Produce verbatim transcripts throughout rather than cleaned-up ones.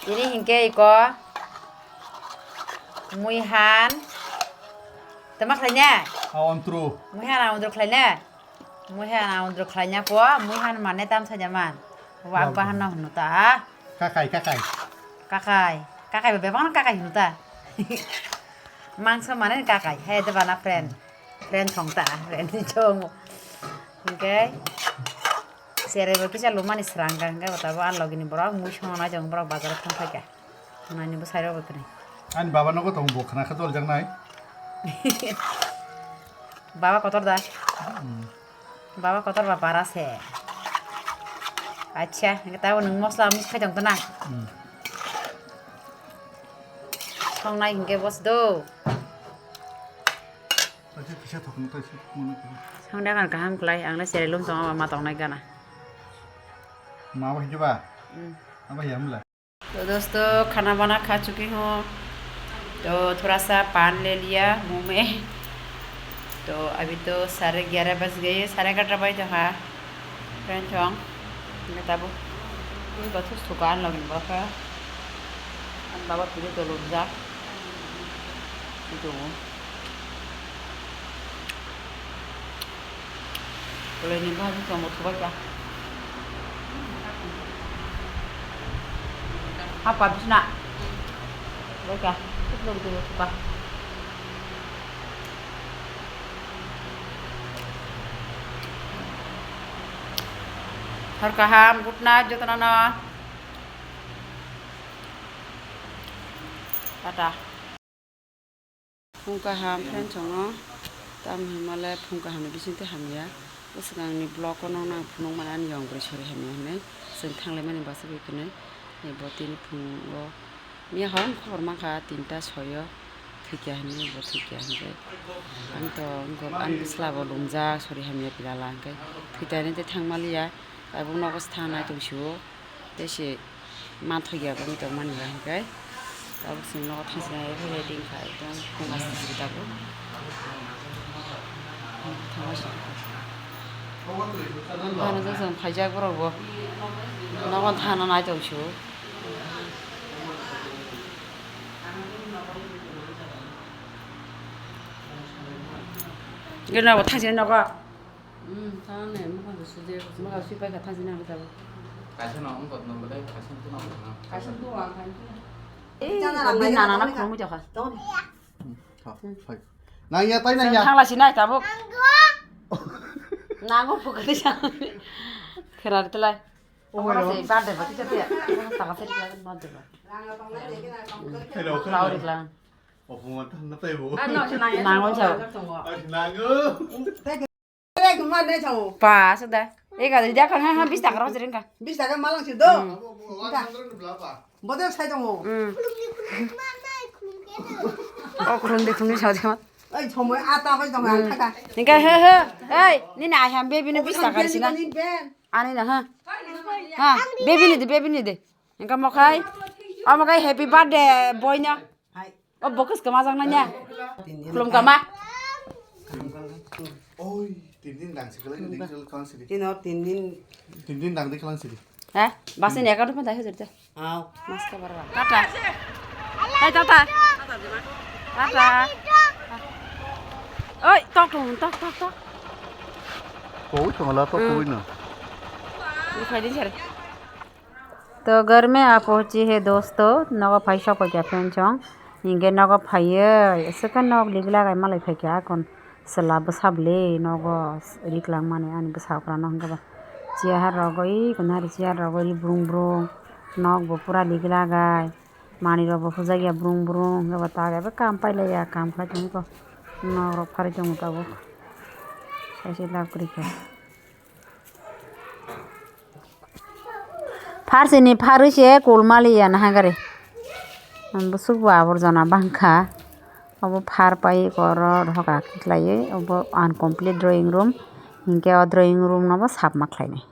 Ini hingke iko muihan. Tama khlaina? Aontru. Muihan aontru khlaina? Muihan aontru khlaina po, muihan mane tam sajaman. Wa Wow. Bahan no hunu ta. Kakai, kakai. Kakai. Kakai bebang kakai hunu ta. Mangsa mane kakai. He de bana friend. Friend song ta. Friend song. Okay. Sere bo kisa lumani srang ka hingke bo tabo a logini borok mui songo nai jong borok bazar thang phaikha. Nani bo sairo bo tini. Ani baba nogo tong bo khana kha jol jang nai. Baba kotor da? Hmm. Baba kotor ba para se. Acha, hingke tabo nung mosla mix khai tong tana. Hmm. Song nai hingke bos do. Acha kisa thok no tai se mona ko. Song da kan kaham klai, ang le sere lum tong ma tong nai gana. Ma ba hiba? Hmm. Aba hiya mla. तो दोस्तों, खाना बना खा चुकी हूँ। तो थोड़ा सा पान ले लिया मुंह में। तो अभी तो साढ़े ग्यारह बज गए, साढ़े ग्यारह बज रहा। Friend chong, ini tabu. Ini batu suka an lagi baka. An baba pilih dulu ja. Itu. Boleh ni baju kamu coba ya. Apa bisna? Coba ya. Itu belum dulu coba. Hor kaham, good night, jotono no. Tata. Phung kaham friend chongo, tamo hinmale phung kaham ni bisingtwi hamya. Bwswkangni vlog o nokno ang phunukmani ani yong bwrwi sori hamya hinwi chwng thanglaimani bachagwi kwnwi. Bo tini phungo miya hor khobor mankha tinta soyo thwikya hinwi bo thwikya hinkhe. Ang to wngkha ani bwsla bo lungjak sori hamya pilala hinkhe thwitani tei thangmaliya tabuk nogo se thangnai tongsiwo tei se. Manthokya bo wng tongmani ba hinkhe tabuk chwng nogo thangsinai phai ready wngkha ekdom phunga sijili tabuk. Thangma sijili. Hano jwk jwk phaijak borok bo nogo thana nai tongsiyo. Gana bo thangsinai nogo. Hmm, thana ne, mukhang sui je. Mukhang sui pai kha, thang sini ang tabo. Kaisa no, wng kok no, bodai kaisa no, no. Kaisa no, ang kan. Eh, Chana abdi lang nana na lai khumui jokha. Tong. Hmm, tha, phai. Nang ya, tai nang ya. Thang la sinai tabo. Nango pukati sa. Khera ri telai. Oh, hello. Birthday ba, tisa tiya. Taka se tiya, birthday ba. Hello, hello. Tao ri lang. Oh, puma tan na tai bo. Nango sa. Nango. Ba, sudah. Eh, kada dia kan ha bis taka rojering ka. Bis taka malang sih do. Bodol sai tongo. Hmm. Oh, khulum de khulum sao de. Ai, chomoi ata bai tongo ang thaka. Ningka he he. Ei, nini ai ham baby ni bis taka sina. Ani na ha. Ha, baby ni de, baby ni de. Ningka mokhai. O mokhai happy birthday boy na. Hai. O bo kwswkhe majak nanya. Khulum kama. Oi, tin din dang se kwlai ni ding kalang sidi. Tino tin din. Tin din dang de kalang sidi. He? Basi ni account pun tahu cerita. Au. Mas ka bara. Tata. Hai tata. Tata. Oi, tok tok tok tok tok. Koi thangla tok koi na. Ni khai din sir. तो घर में आ पहुंची है दोस्तों, nogo phai sok paikha friend chong, hingke nogo phaiye, aswkhe nok ligla gai malai phaikha akon, chwla bwsa bwle nogo riklangmani ani bwsa okrano hwnkhe ba, chair rogwi, kunari chair rogwi brung brung, nok bo pura ligla gai, manwi rok bo hujakya brung brung, hwnkhe ba ta bai bo kam pailaiya, kam khlai tongkho, nok rok pharwi tongo tabuk, kaisa lab kwrwikha. Pharsini pharwi se kul maliya naha gari. Bwswk bo aborjona bangkha. Obo phar pai oro dohok khe khlaiwi. Obo uncomplete drawing room. Hinkhe o drawing room no bo sap ma khlainai.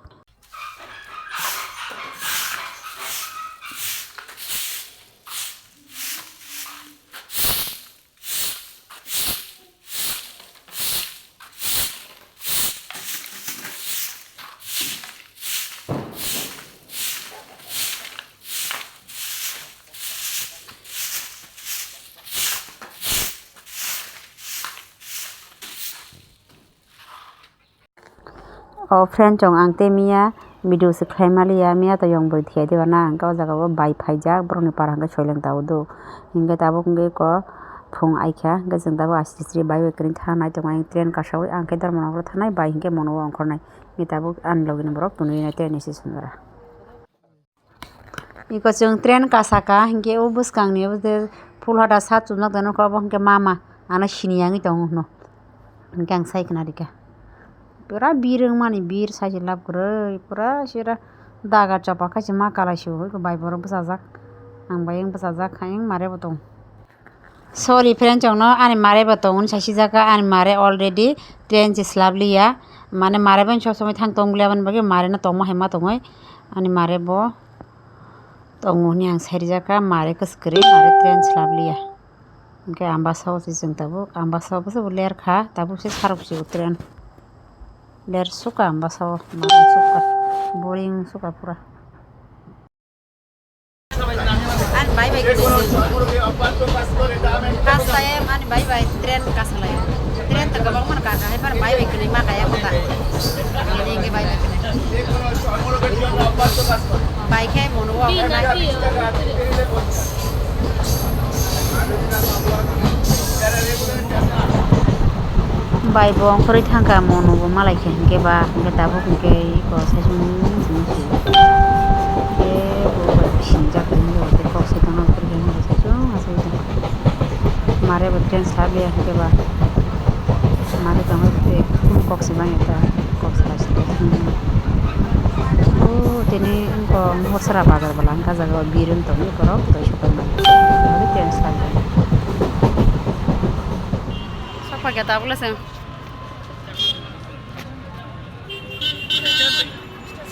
O friend chong ang tei miya video se khlai maliya, miya to yong bwrwi thia diba na, hwnkhe o jaga o bai phaijak borokni para hwnkhe soileng tao do. Hwnkhe tabuk hwnkhe ko phung aikha, hwnkhe chwng tabuk asri sri bai bai kwrwng thang nai tongo, train kasaui ang khe Dharmanagar thangnai, bai hwnkhe mono o ongkhornai. Hwnkhe tabuk ani logi ni borok twnwi nai train ni station o. Iko chwng train kasaka, hinkhe o bwskangni o je phul hada sa chumjak de nokha, obo hinkhe mama, ano sini yangwi tongo hwno. Hinkhe ang sai khna rikha. Pura bir wngmani, bir sachi lab kwrwi, pura sira daga chopa khachi ma kalai sio, iko bai borok bwchajak. Ang bai wng bwchajak, kha wng mare bo tong. Sorry friend, chwngno ani mare bo tongo hinwi sasijak kha, ani mare already train se slap liya, mane mare bo sob somoi thang tong liya, aboni bagwi mare no tongma hai ma tongwi, ani mare bo tongo hinwi ang sai rijak kha, mare kwchwk kwrwi, mare train slap liya. Hwnkhe Ambasa o se chwng tabuk, Ambasa o se bo ler kha, tabuk se sarok se bo train ler sukha, Ambasa o mare sukha, boring sukha pura. Ani bai bai kwrwi se. First time ani bai bai train kasalai. Train to kwbangma no kaka hai, phano bai bai kwrwi ma kaya kho ta. Bini hwnkhe bai bai kwrwi. Bai khe mono o ongkhornai. Bai bo ongkhorwi thangkha, mono bo malai khe hinkhe ba, hinkhe tabuk hinkhe iko saichung chini si. Hinkhe bo bai sinijak hinwi tei kok se tongna buphuru khe hinwi saichung achai tong. Mare bo train slap liya hinkhe ba. Mare tongwi tei kok se bangya ta, kok se lai se. O tini iko Morsara bazar bwla hinkhe ah jaga o birung tongwi borok tei sopai mano. Mare train slap liya. Sokphaikha tabuk le chwng.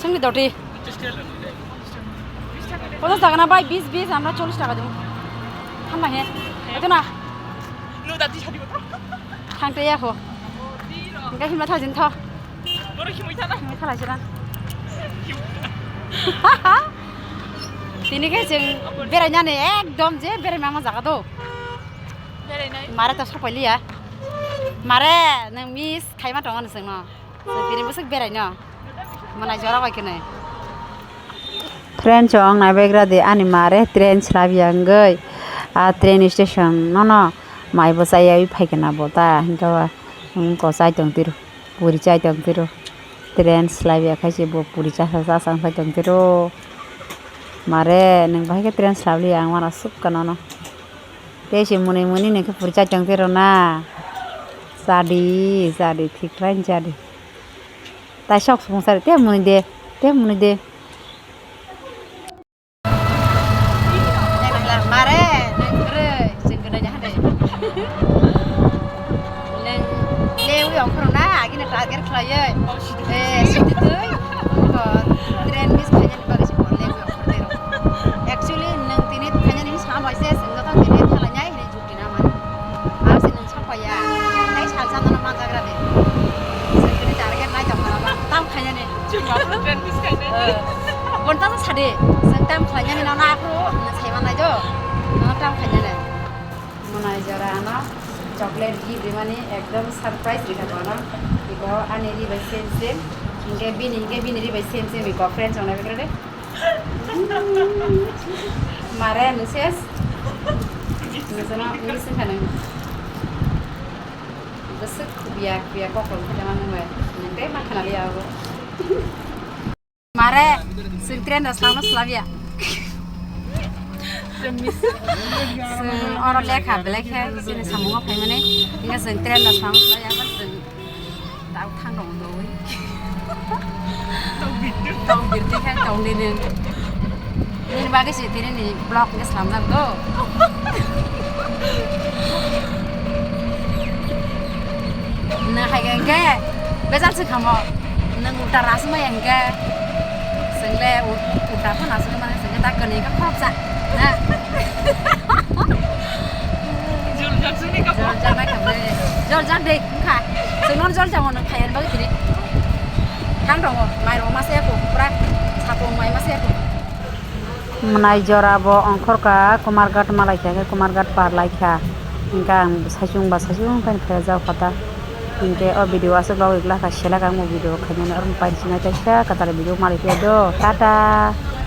Chwngni doti. Pochas taka na bai, bis, bis, amra chollish taka dibong. Thangma he. Eto na. Thangte ya kho. Engka himna thajin tho. Himwi thalai sira. Tini khe chwng berainani ekdom je beraima ma jaga do. Berainai. Mare to sokphailiya. Mare, nwng miss khaima tongo nwswngno. Chwng tini bwswk beraino. Mwnai jora bai kwnwi. Friend chong naibagra de ani mare train slap ya wngwi. A train station nono mai bo chaya wi phaikha na bo ta. Hinkhe ba, um, ko chai tong tiro. Puri chai tong tiro. Train slap ya khai se bo puri chasa chasa wng phai tong tiro. Mare, nwng bahai khe train slap liya ang mano sukha nono. Tei se mwnwi mwnwi nokhe puri chai tong tiro na. Chadi, chadi, thik khlai chadi. Tai sok song sari, te mwnwi de, te mwnwi de. Mare, nang kwrwi, chwng kwrwi jaha de. Nang lewi ongkhorna, agini target khlaiwi. Eh, sidi twi. Ko train miss khainani bagwi se bo lewi ongkhor twi rw. Actually, nang tini khainani sama bai se, chwng joto tini thalainai hinwi jukti na mani. Abo se nang sok paiya. Tei salsa nono manjagra de. Chwng tini target nai tongkha, tam khainani. Chwng abo train miss khainani. Eh, gonta sa sadi. Chwng tam khlainani nono aphuru sai manai do. Nono tam khainani. Mwnai jora ano chocolate gift rimani ekdom surprise rikha bono. Iko ani ri bai same same. Hinkhe bini, hinkhe bini ri bai same same iko friend chongnai bai kwrwi de. Mare nwng ses. Nwng seno nwng singkha nwng. Bwswk khubya khubya kokrok khe tongma nwng bai. Nwng tei ma khna liya abo. Mare, chwng train rw slangno slabya. Chwng oro lekha belai khe chini samungo phaimani, hingke chwng train rw slangno slabya, chwng tao thang rok dowi. Tong birti khe tong nini. Nini bagwi se tini ni vlog hingke slamjak do. Nang hai khe hingke bejal se khamo. Nwng ulta rasmaya hingke, chwng le ul-, ulta phano aswk mani chwng le ta kwnwi khe khoroksa, na? Jol jak sini ka. Jol jak nai kha ble. Jol jak de wngkha. Chwng nono jol jak mano, phai ani bagwi tini. Thang tongo, mai rok masa ya kho, pura sapung mai masa ya kho. Mwnai jora bo ongkhorkha, Kumarghat malaikha khe Kumarghat parlaikha. Hingkhe ang saichung ba saichung phai phai jak kha ta. Hingke o video aswk logwi glak kha, selak ang bo video khainani, oro paisingya kaisa kwtal video malai phiya do, tata.